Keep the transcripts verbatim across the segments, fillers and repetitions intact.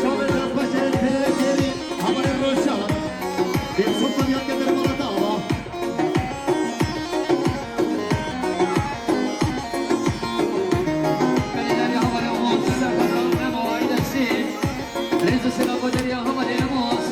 Çavê destpaşê têkêrî, hevalê Roşan. Dê Sultan ya Kedir Balatava. Belediye hevalê Amos, Serkan Memo, Aydın Sin. Rêz û selam bo derya hevalê Amos.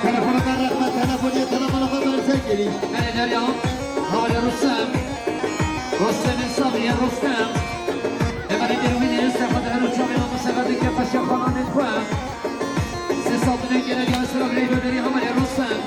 Telefona me rexmet, telefonê, telefona xwe berse kirî. Belê derya, hevalê Rustem. Rustemê Sabriye Rustem. Hevalê Dêrûmînê, Sefa Deher û Çavê Mamoste Xadir Kepaşa xananên xwe. Sê sal dine gele diya sira birey berberî hevalê Rustem.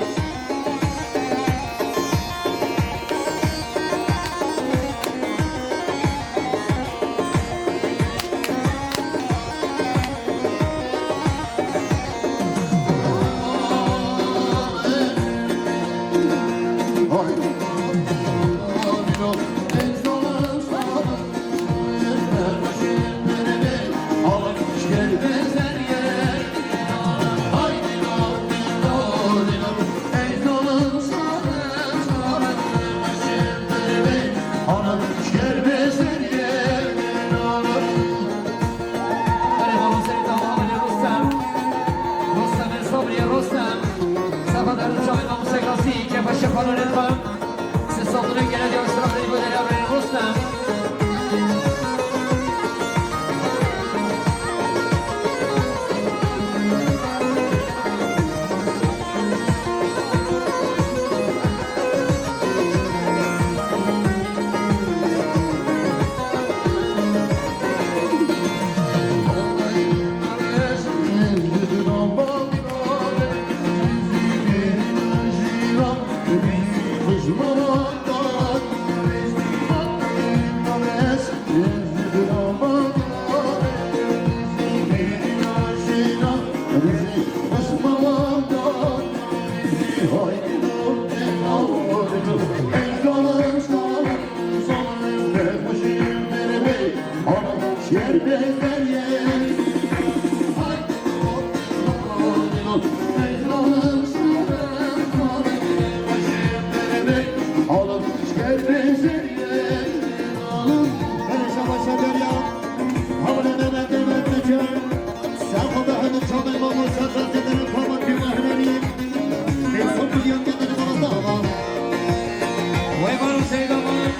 Wey baro seyda man.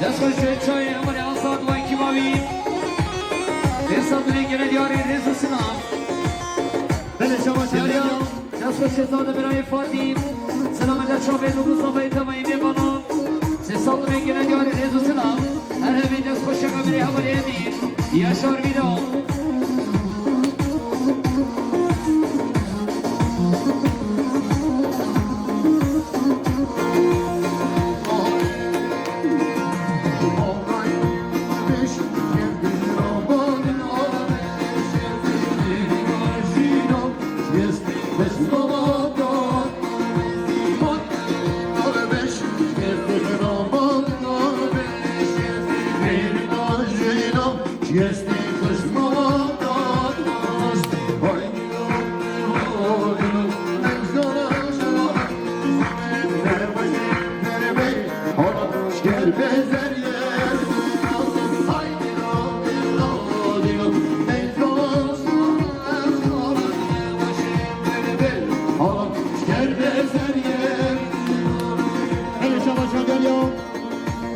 Dest xweş çayê Emirê Azad û ekîba wî. Dêsa dilê gele diyarê rêz û silam. Belê şaba şaba. Dest xweş zade birayê Fatî. Selamet çavê du Mustafayê Temayî bê bala. Sê sal dilê gele diyarê rêz û silam. Her hevî dest xweş Emirê Hevalê Emîn. Yaşar Vîda.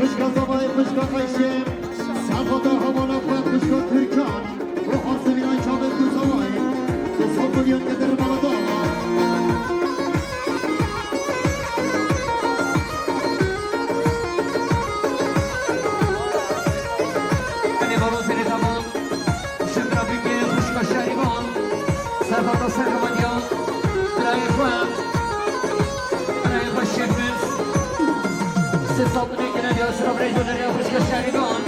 Pişka Zavayê, pişka Ayşê, sefata hemana xwe, pişka Tirkan. Ruha Semînayê çavên ku Zavayê, tu sed milyon getir mala dama. Belê baro serê dama. Şevra bike xwişka Şerîvan. Sefata ser rewaniya birayê xwe. Birayê xwe Şefmiz. Sê sal binê gine diya sira birayê Jonerya xwişka Şerîvan.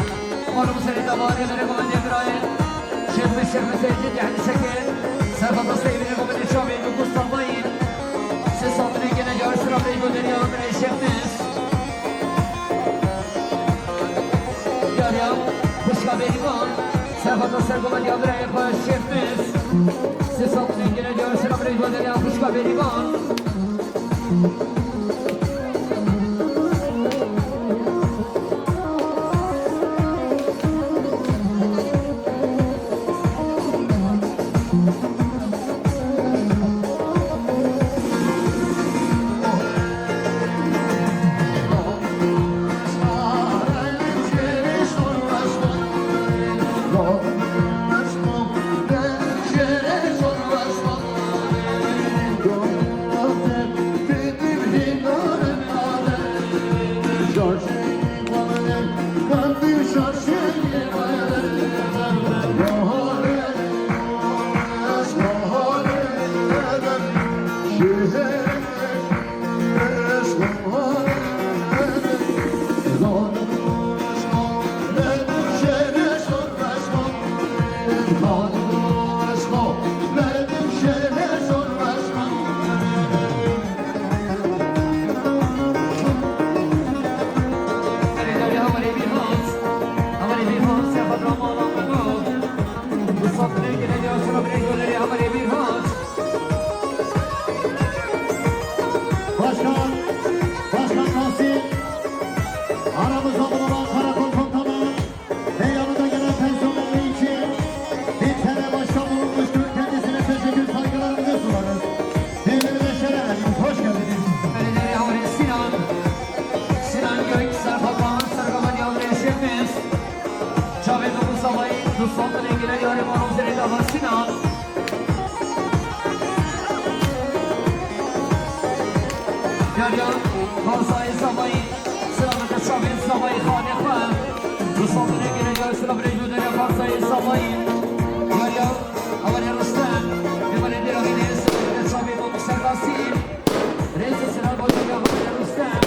Malum serê davarê birê xwe bendê birayê. Şefmiz, Şefmiz Ecê Cehnî Şekê. Sefata seyvînê xwe bendê çavê Mustafa Yîn. Sê sal binê gine diya sira birayê Jonerya birayê Şefmiz. Yariya xwişka Bêrîvan. Serhata ser goma diya birayê xwe Şefmiz. Sê sal binê gine diya sira birayê Jonerya xwişka Bêrîvan. Başkan, Başkan Tahsin, aramızda bulunan karakol komutanı ve yanında gelen personeli için bin T L başkan bulunmuştur. Kendisine teşekkür saygılarımızı sunarız. Değerli beşlere, hoş geldiniz. Belediye Havarê Sinan, Sinan Gök, Serhat Doğan, Serhat Yavru Eşrefimiz. Çavê Mustafa Yîn, Mustafa Yîn, Gülay Yari Mano Zerê Dava Sinan. Yariya, Parsayê Zavayî, silaveke çavên Zavayî xanê xwe. Mustafa Yîn, Gülay Yari, silavê Jûderiya Parsayê Zavayî. Yariya, Havarê Rustem, Havarê Dêra Hênê, silaveke çavê Mamû Serdasî. Rêzê silav bo Yariya Havarê Rustem.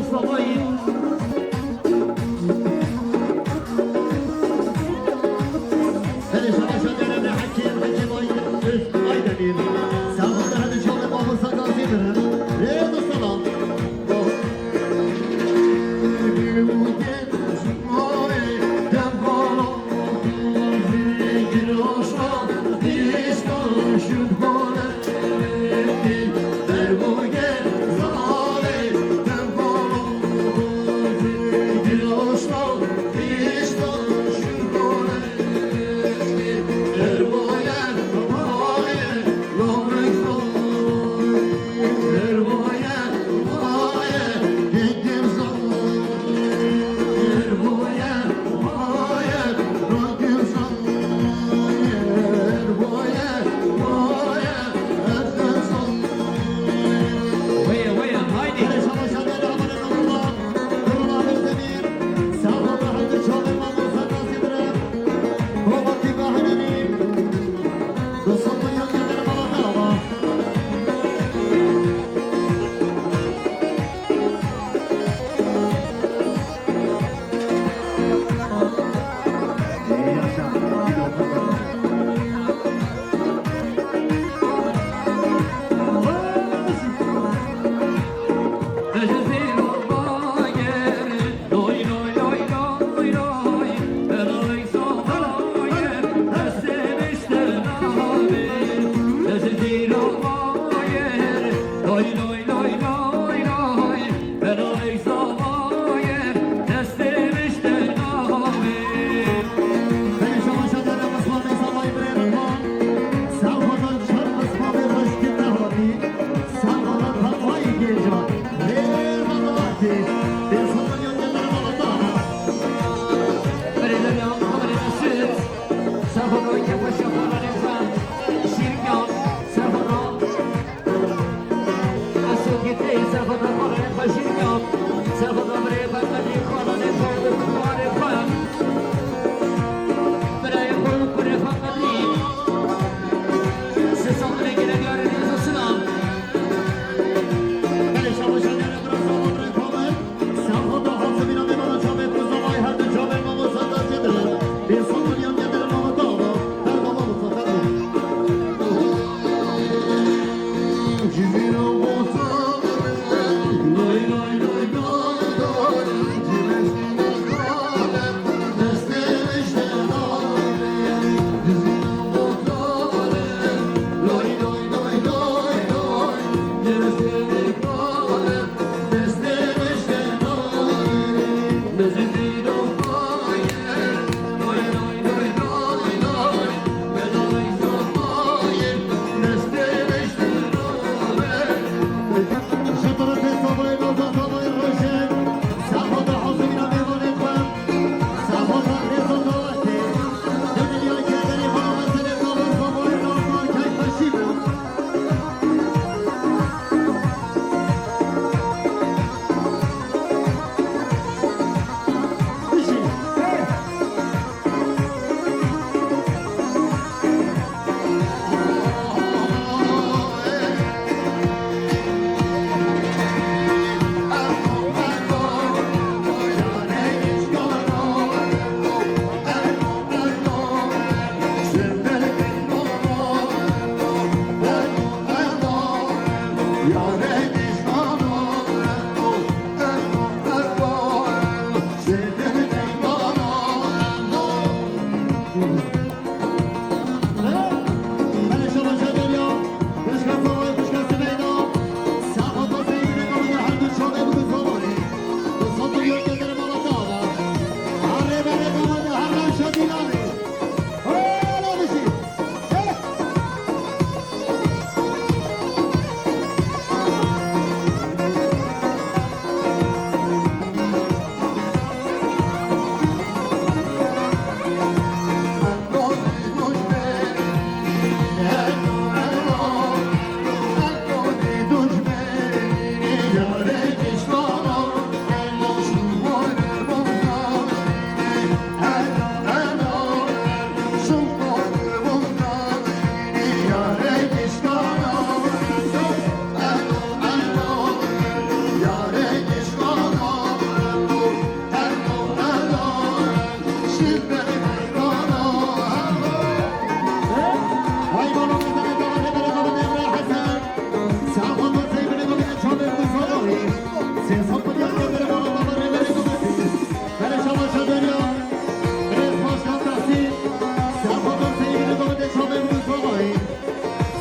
Hadi şaba şaba ne Hekim, Hekim Ay, Öz Aydemir. Sen burada hadi çalın, babur sakal zimirin. Reyaz salam.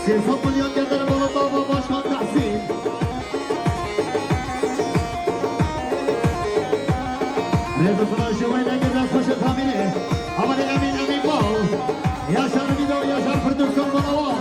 Sê sed milyon getir bala baba başkan Tahsîn. Rêz û xweş ji wê negir dest xweş tamînê. Amanê Emîn, Emîn Bal. Yaşar Mido, Yaşar Firdevs Balawa.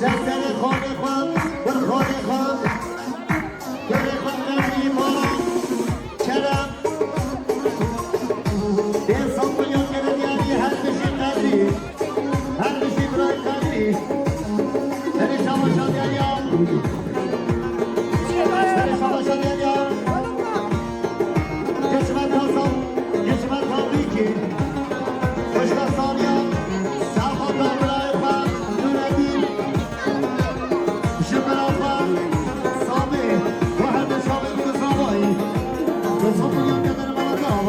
Ser serê xanê xwe, bir xanê xwe, kurê xwe qebrî, mala, kerem, pênc sed milyon gere diyarî, her tiştî qebrî, her tiştî birayê qebrî. Serê şabaşa diyariya, serê şabaşa diyariya. Hikmet Hasan, Hikmet Fabrîkî, Xwişka Saniya, Safa Kamrayê xwe, Nureddîn, ji bira xwe, Samî, we her du çavê bi Samayî. Bi Samayî ya Kemer Malaka.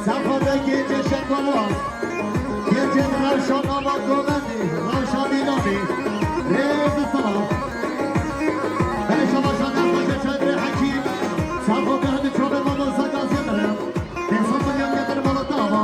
Serxwezekê Ceşen Bala, Gecên Rewşa Nava Govendî, Rewşa Dîlanî, Rêz û Silav. Belê şabaşa dest xweş e Çandrê Hekîm, Serxwezekê Hemî Çolê Mamosta Gazî Mirem, Pênc sed milyon getir bala te ava.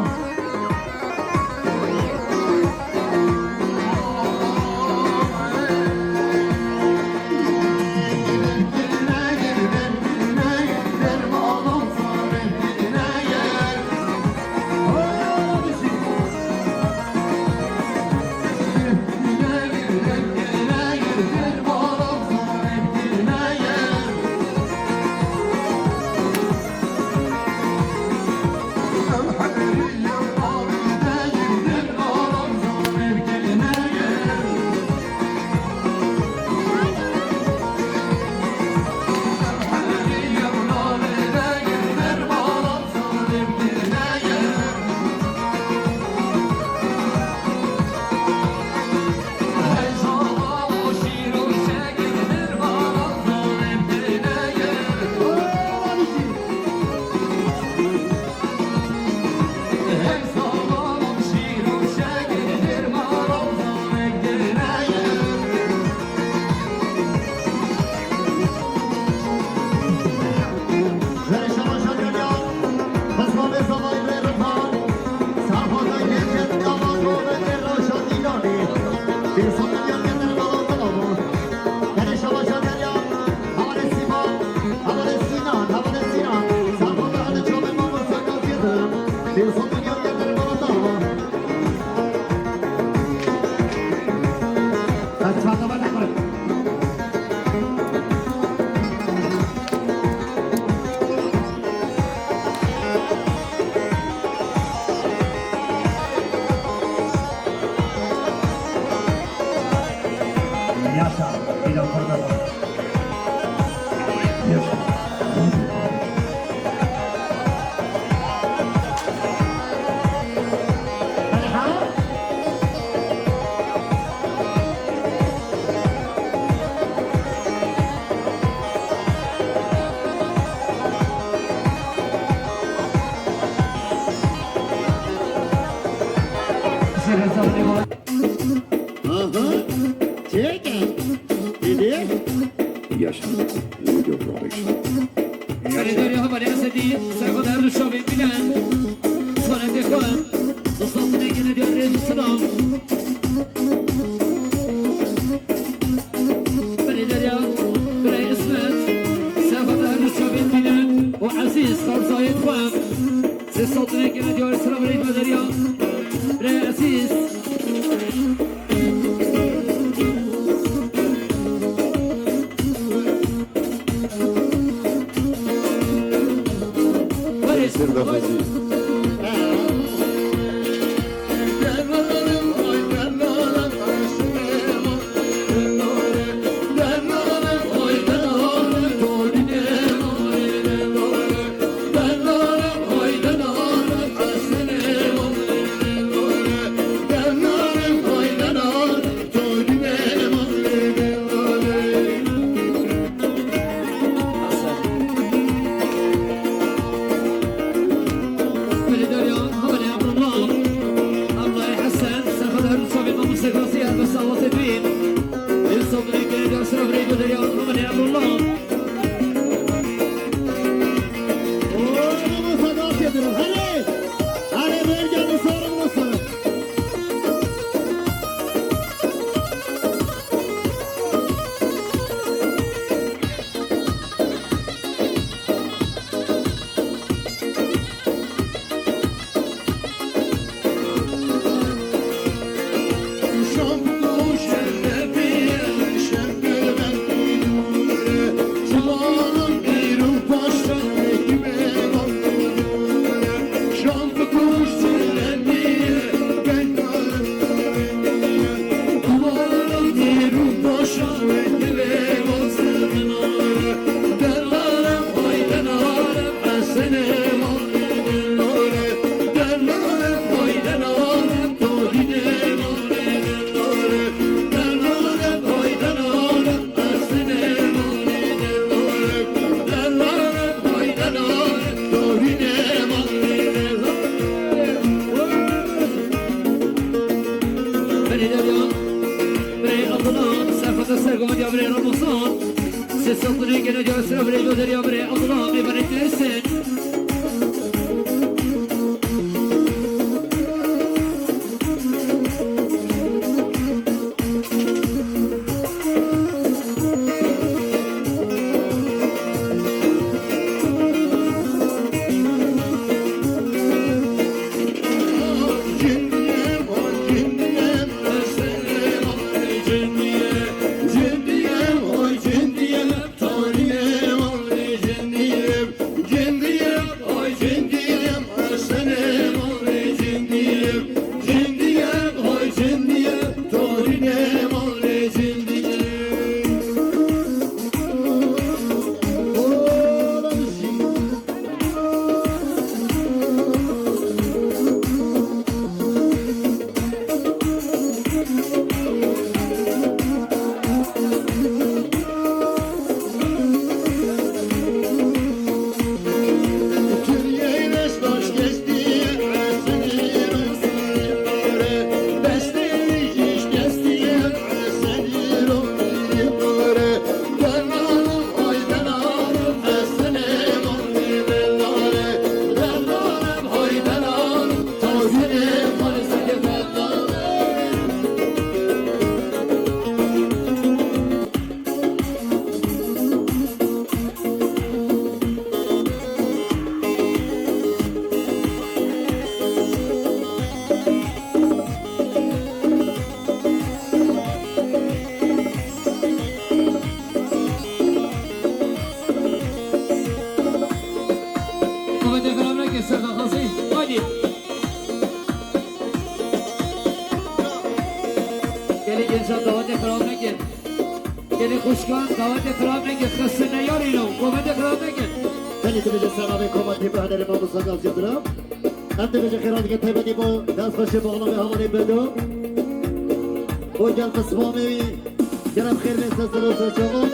Yaşa, bir de burada. Yaşa. Aha. Çek. Didi. Yaşa. Video production. Serê derya hevalê Esedî, serxwe derdi şovên bîlen. Sonetê xwe, dostan, tune gene diyar rêz û silav. Serê derya, birayê Ismet, serxwe derdi şovên bîlen. Û Ezîz, xalzayê xwe. Sê sal tune gene diyar silav rêz derya. Birayê Ezîz. Berê derya, birê Abdullah, serxweza sergovetiya birê Ramazan. Sê sal tune gene diyar sira birê derya, birê Abdullah, mêvanê Ersin. Gelê gencan dawetê xirab nekin. Gelê xwişkan dawetê xirab nekin. Xestin neyarîno, kometê xirab nekin. Tenê dibêje ser navê kometê bi hunerê mamosta Gaz Yildirim. Em dibêje xêra dike taybetî bo destxweşê bo alavê hevalê Bedo. Bo gel pismamê wî. Kerem xêr bê ser ser û ser çavan.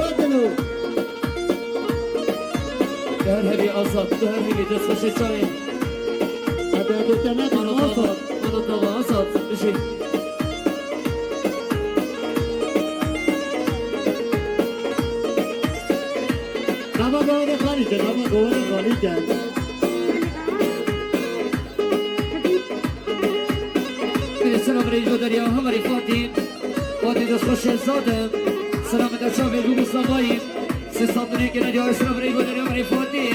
Odilo. Tu her hebî Azad, tu her hebî destxweşê çavê. Hadi, hadi, te ne Ana tava, Azad. Ana tava Azad, bijî. Dama govene xalî ke, dama govene xalî ke. Selam reyco derya, hemarî Fatî. Fatî destxweşê zade. Selam da çavê Lûbû Sabayî. Sê satinê gene diya selam reyco derya, hemarî Fatî.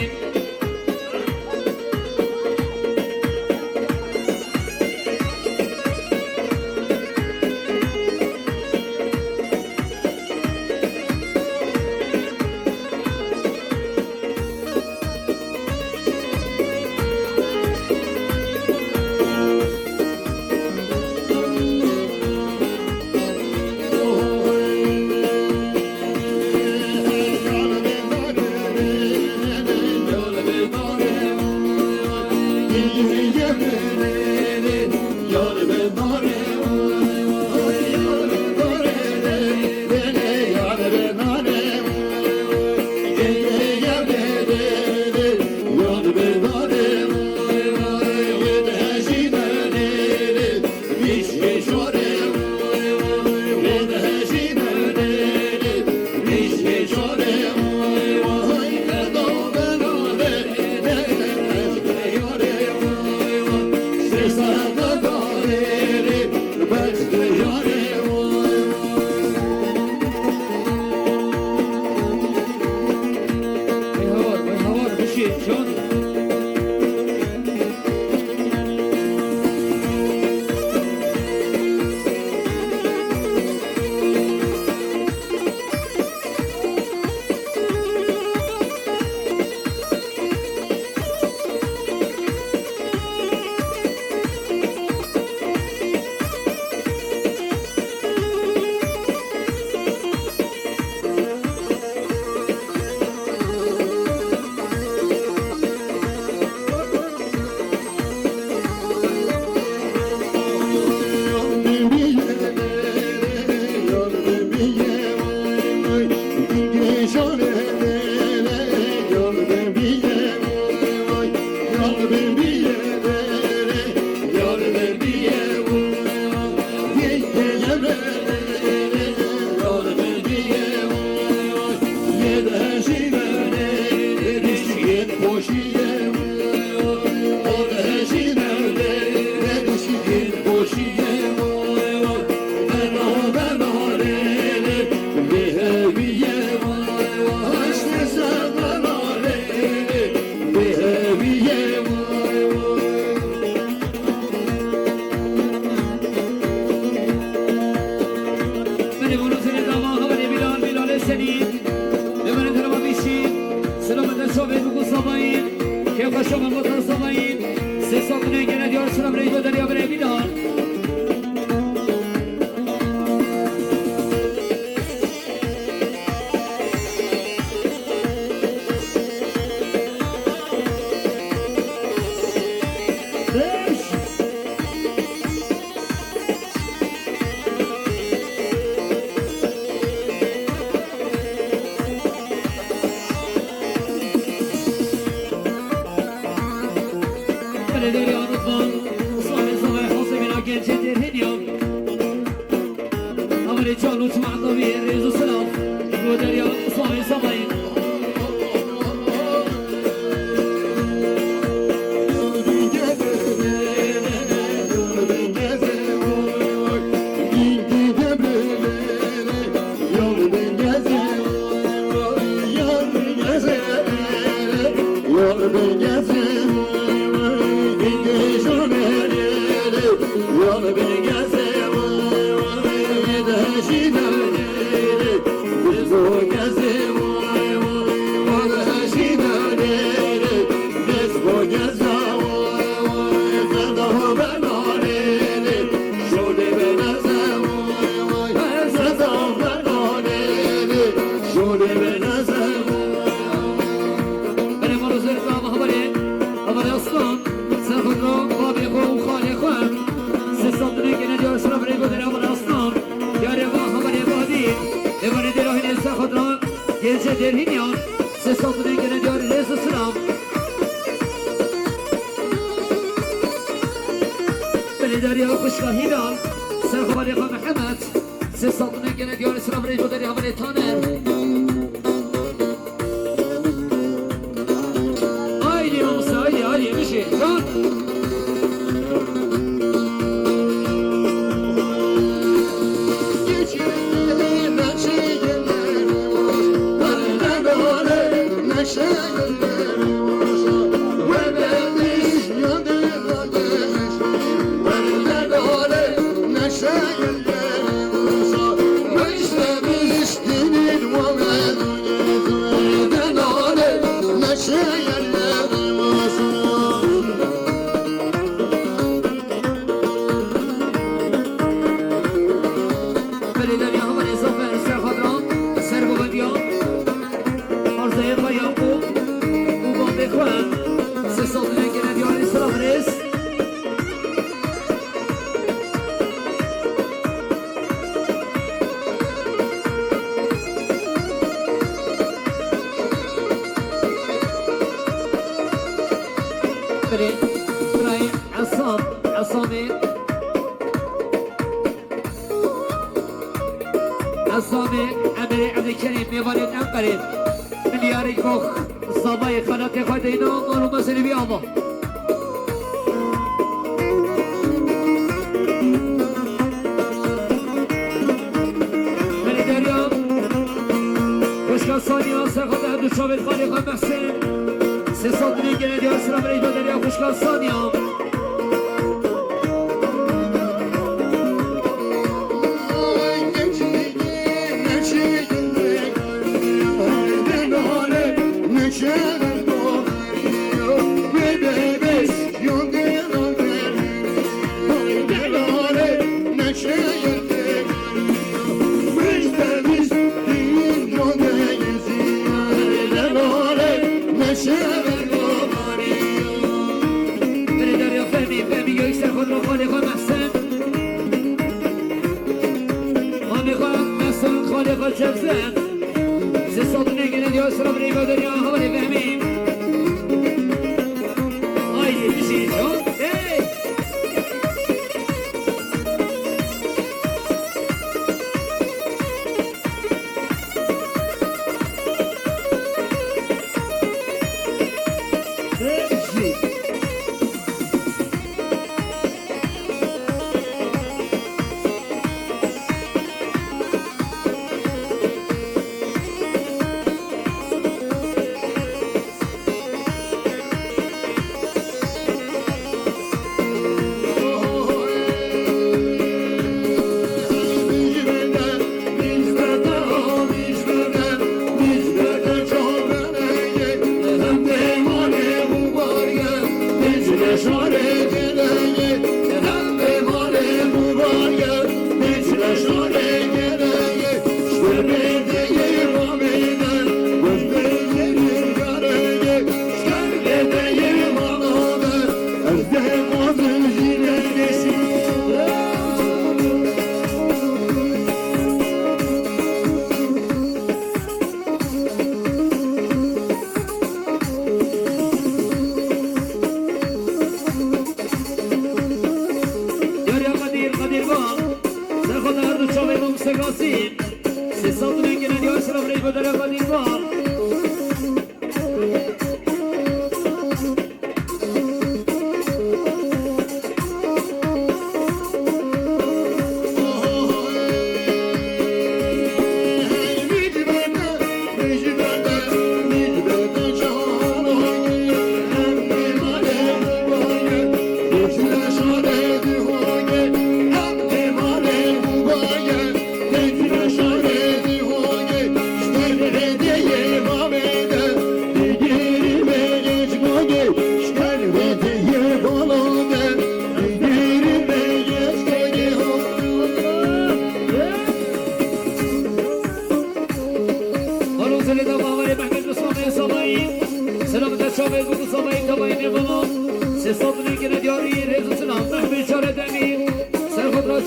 Belê, bono serê dama, hevalê Bilal, Bilalê Senî. Li ber derma bîşî. Selamet de çavê bû ku Sabayî. Kêfxweşa me vatan Sabayî. Sê satinê gene diyar selam reydo derya berê Bilal. Belediye Rıdvan, Mustafa Mustafa, Hüseyin Akgence, Derhenya. Amirê Çaluç Mehtavi, rêz û silav. Bo derya Mustafa Mustafa. Selav rêgo derê hevalê Aslan. Yarê va hevalê Vadî. Hevalê dêra hînê ser xwe diran. Gêncê Dêrhîniyan. Sê sal bidin gene diyarê rêz û silav. Belê dariya xwişka Hîlal. Ser xwe hevalê xwe Mihemed. Sê sal bidin gene diyarê silav rêgo derê hevalê Taner. Haydi mamoste, haydi, haydi, yetişin. Lan! Belê dariya hevalê Zafer ser xwe diran, ser govediya. Arzayê xwe Yaqûb û babê xwe. Sê sal dine gene diyarê silav rêz. Birê, birayê Esam, Esamê. Esamê, Emirê Evdîkerê, mêvanê Enqerê. Milyarê gox, zavayê xelatê xwe deyna, mal û mezelê wî ava. Belê dariya, xwişka Saniya, ser xwe de her du çavê xalê xwe Mehsên. Sê sal dinê gene diyar sira belê dariya xwişka Saniya. Belê dariya Fehmî, Fehmî Göksel, xwe dira xalê xwe Mehsen. Xalê xwe Mehsen, xalê xwe Cevze. Sê sal dinê gene diya sira birê Baderiya, hevalê Fehmî. Haydi, bijî, can. Hey! Yariya Qedîr, Qedîr Bal. Ser xwe de her du çavê Mam Segazî. Sê sal dine gene diyar sira birê Baderiya Qedîr Bal.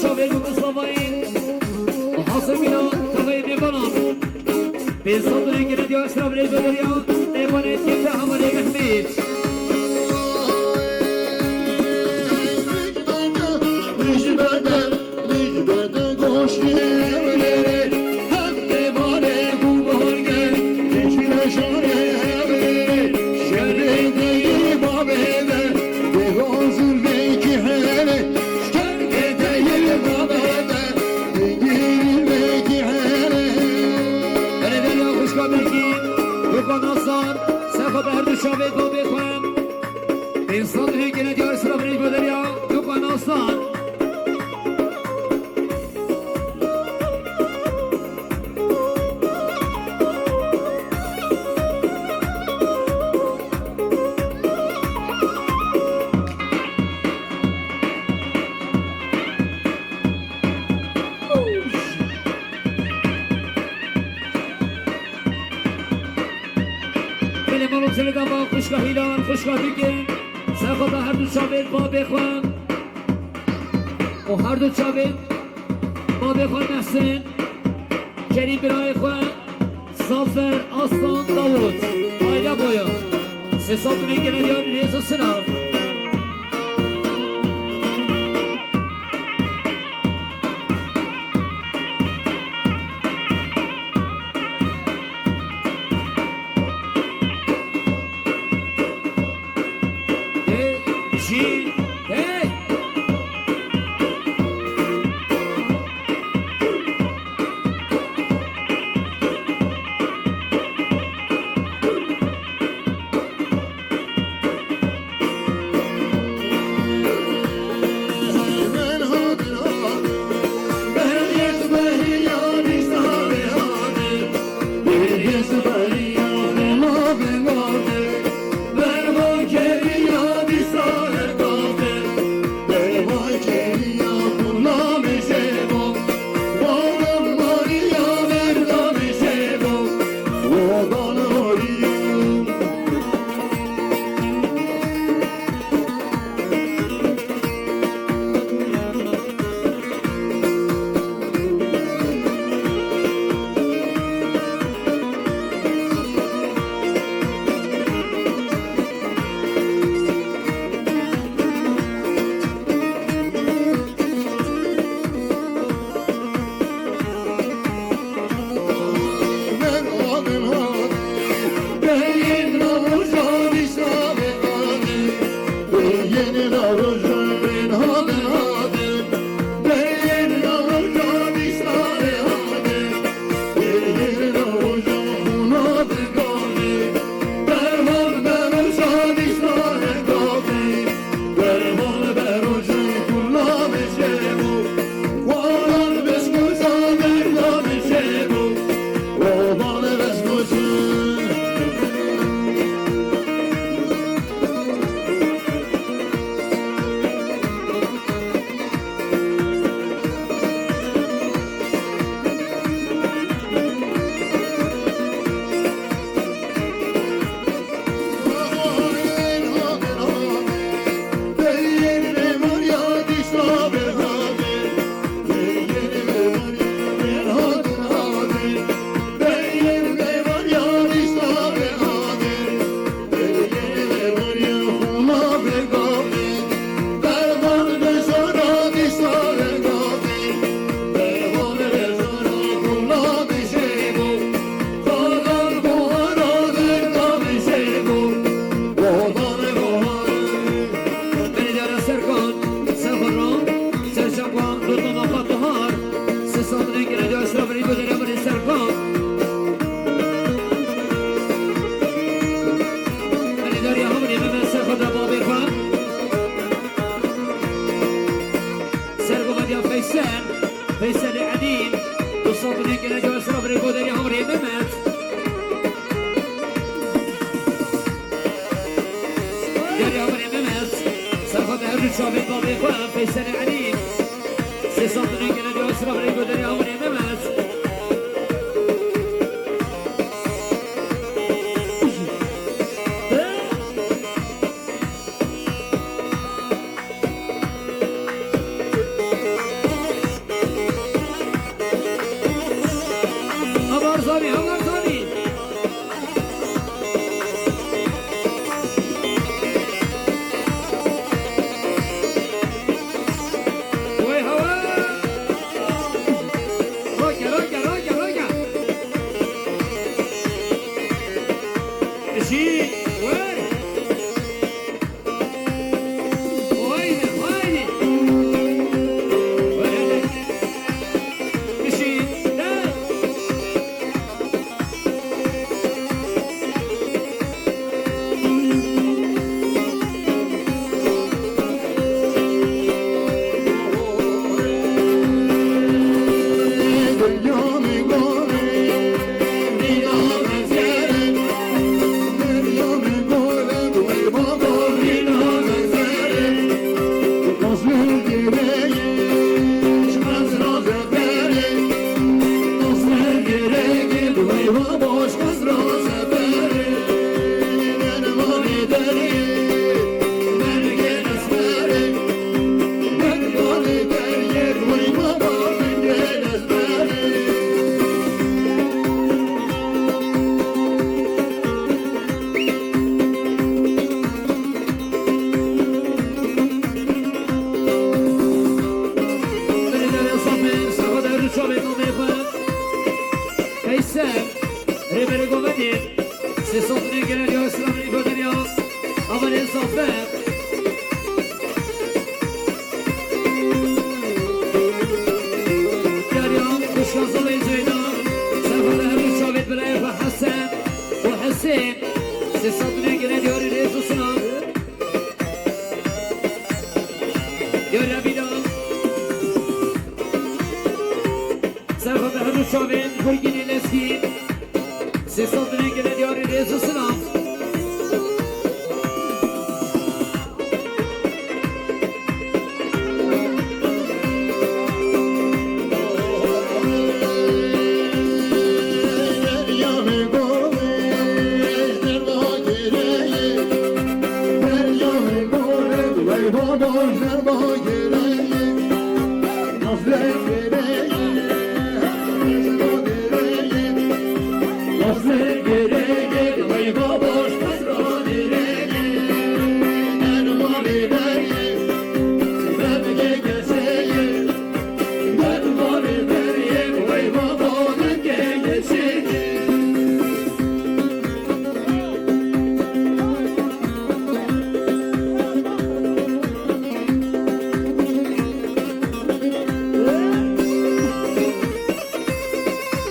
Çavê ku Mustafayê, Hasan Mîna, tavayê mêvanan. Pênc sed rêngine diya şira birê bederiya, mêvanê kêfê Hevalê Mehmêd. Erê derya xwişka Belkî, Lukman Aslan, serxwe bi her du çavê babê xwe. Pênc sed rêngine diya şira birê bederiya, Lukman Aslan. Belê, mala serê gava xwişka Hîlan, xwişka Dûkê, serxwe bi her du çavê babê xwe û her du çavê babê xwe Mehsin, Kerîm birayê xwe, Zafer Aslan Davut, aile boyu. Sesat rengine diyor, Reza Sınav. Hey, jî, hey. Serkan, Serkan, Serkan, Serkan, Serkan, Serkan, Belê derya Hemrê Mehmet ser xwe da babê xwe. Ser xwe vediya Feysel. Feyselê Elî. Du sed rêngine diya ser birê xwe derya Hemrê Mehmet. Derya Hemrê Mehmet. Ser xwe da her du çavê babê xwe Feyselê Elî. Sê sed rêngine diya ser birê xwe derya Hemrê Mehmet. Ser, Rêberê Govendê, sê sed û neh gele diyar selam lê goderya, Amelê Zafer. Diyariya, Kuşka Zolê Zeyda, Serxwele her du çavên birayê xwe Hesen û Hesên, sê sed û neh gele diyarî rêz û silam. Diyariya Bîra. Serxwele her du çavên Gurgînê Lezgî. Sê sed û neh gele diyarî rêz û silam.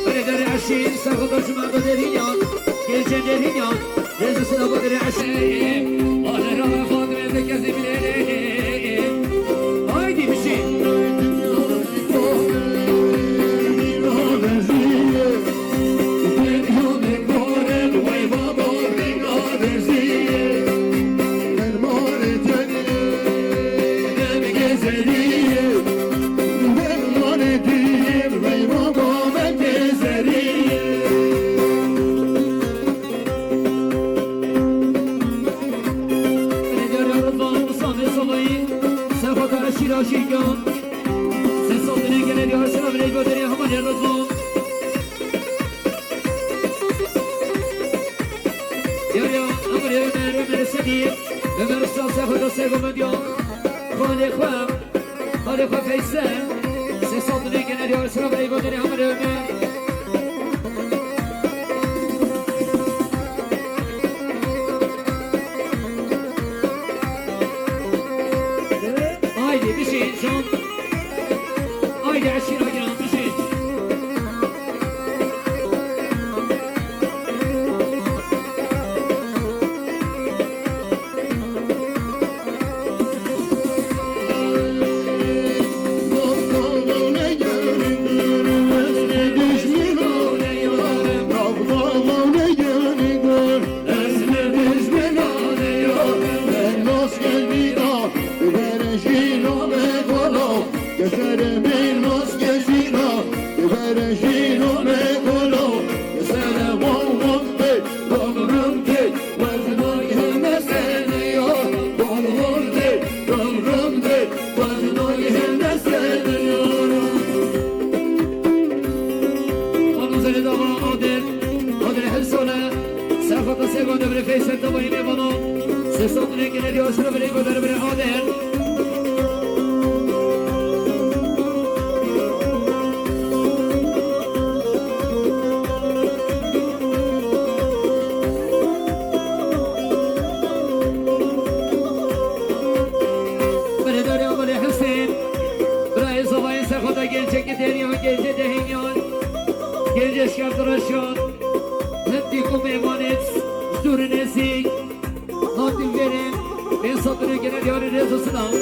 Berê derê eşîn, serxwele cuma derhînyan, gêncên derhînyan, rêz û silav bo derê eşîn. Ahê rava Fatime de kezî bilê. Haydi bişî. Belediye Rıdvan, Musa ve Solayı, Sefa Karaşira Şirka, Ses Altın'ın genel yarısına bile gönderiyor Haman Rıdvan. Yar ya, Amr Ömer, Ömer Sedi, Ömer Usta, Sefa da Sego Medya, Kale Khuem, Kale Khuem Feysel, Ses Altın'ın genel yarısına bile gönderiyor Haman Ömer. Haydi, bişîn, can. Haydi, eşîra giran, bişîn. Xanûzerê dava Adil, Adil her sale, Serfata Sego devrê Feysel tava yine bana, Sesat Rengine diyor sıra bile gönder bile Adil. Beredarê Amalê Hesên, birayê zavayê Serfata gencekî deriyan, gencê dehênyan, gencê şertiraşan, hindî ku mêvanêt, dûr û nêzîk, hatin verê, bên satırê gene diyarê rêz û silav.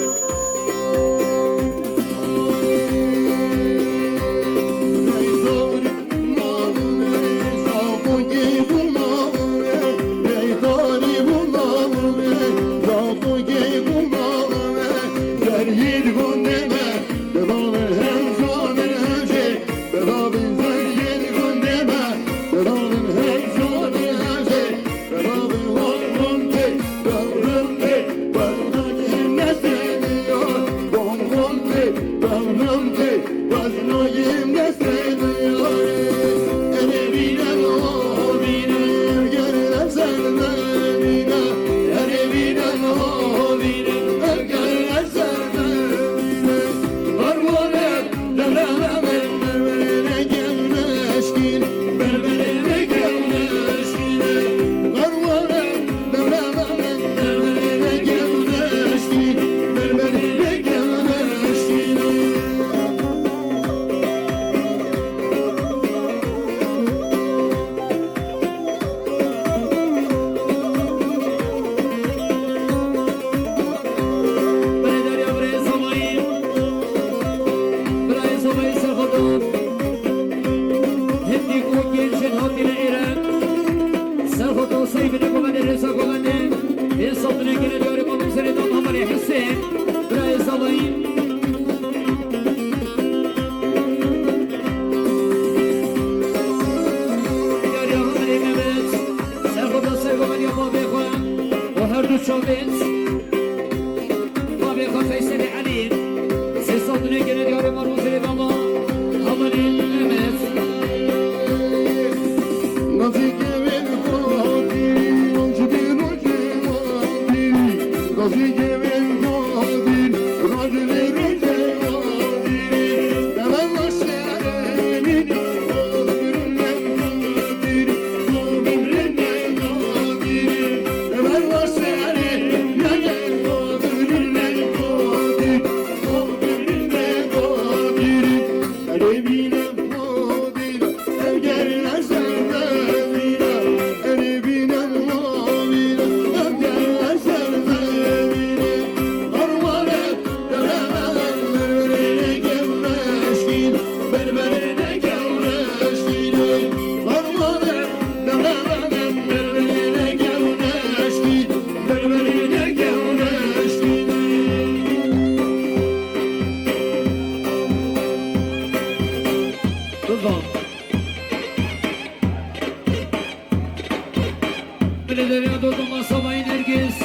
Belediye Dodoma Savayî Nergis.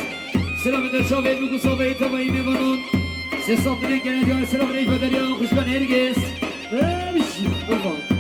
Selamê derşavê Nuku Savayî Tevayî mêvanan. Sê saf dilê gene diyar selamê bederiya xuşka Nergis. Hemşi. Kurban.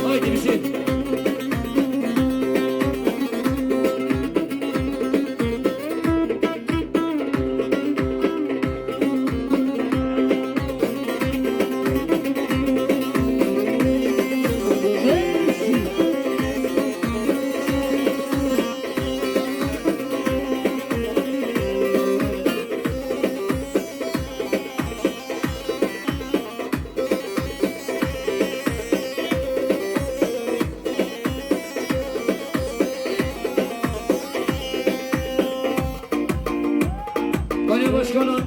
Haydi Hüseyin. Belediye Başkanı.